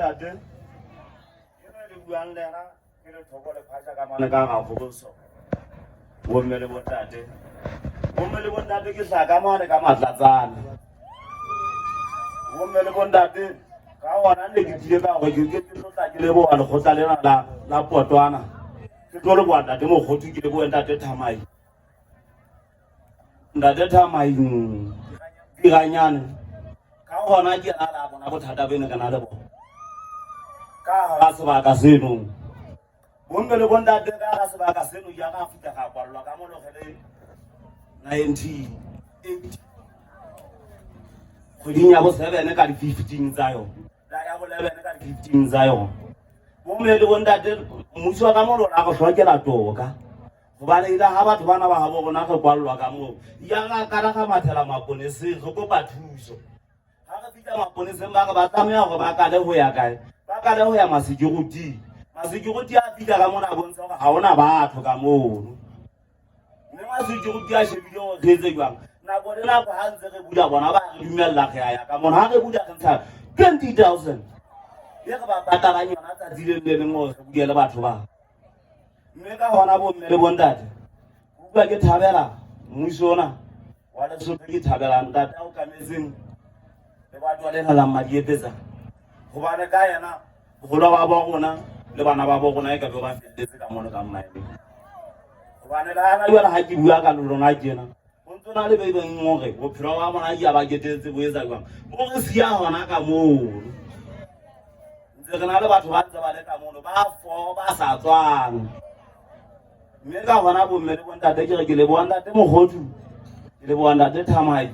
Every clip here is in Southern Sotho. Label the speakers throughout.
Speaker 1: Ntate, ena le buang le yena ke Lethoko Lephasha ka mane ka Rakgoboso. Bomme le bontate. Bomme le bontate ke hlaha ka mane ka Matlatsane. Bomme le bontate ka hona ne ke tlile ka hore ke ke tlo tla ke leboha lekgotla lena la la Potwana. Ke tlo leboha ntate Mokgothu ke lebohe ntate Thamai. Ntate Thamai Diranyane ka hona ke yena la bona bothata bene re na le bona ka hara sebaka seno. Bomme le bontate ka hara sebaka seno ya ka fihla ka kwallwa ka mologe le 98 kgweding ya bo 7 ka di-15 tsa yona ya bo 11 ka di-15 tsa yona. Bomme le bontate mmuso wa ka mo lona re hlokela toka. Hobane ile ha batho bana ba habo rona re kwallwa ka moo, ya ra kana ra mathela maponeseng re kopa thuso. Ha re fihla maponeseng ba re ba tlameha hore ba kale ho ya kae? Ba kale ho ya ma-security. Ma-security a fihla ka mona a bontsha hore ha hona batho ka mono. Mme ma-security a shebile hore re etse jwang. Nako le nako ha ntse re bula bona ba re dumella re ya ya ka mona. Ha re bula re ntsha 20,000 e re ba patalang yona tsatsi le le leng hore re bulele batho ba. Mme ka hona bomme le bontate, ke utlwa ke thabela mmuso ona wa Lesotho, ke thabela ntate a okametseng lebatwa lena la Mmadiepetsa, hobane ka yena boholo ba bo rona le bana ba bo rona e ka be ba felletse ka mono ka mmaeneng. Hobane le hana jwale ha ke bua ka lona tjena, ho ntso na le be beng hore bophelo ba bona ke a ba ketetse bo etsa jwang, bo re siya hona ka mono. Ntse re na le batho ba ntse ba le ka mono ba fo ba sa tswang. Mme ka hona bomme le bontate ke re ke leboha ntate Mokgothu, ke leboha ntate Thamai,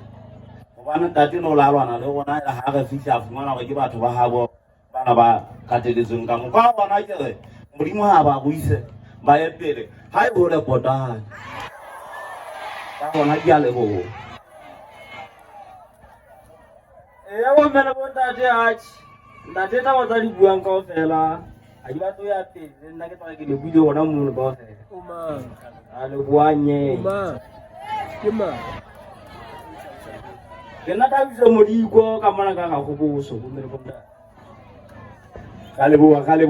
Speaker 1: hobane ntate no la lwana le rona ha re fihla a fumana hore ke batho ba habo bana ba kateletsweng ka mo. Ka hona ke re Modimo ha ba ruise ba ye pele ha e hole potane. Ka hona ke a leboha.
Speaker 2: Eya bomme le bontate atjhe. Ntate taba tsa di buang kaofela ha di batle ho ya pele le nna ke tla ke le buile hona mono kaofela.
Speaker 3: O mang?
Speaker 2: A le buang
Speaker 3: O mang? Ke mang?
Speaker 2: Ke nna Thabiso Modiko ka mona ka Rakgoboso bomme le bontate.
Speaker 4: Ra leboha, ra leboha.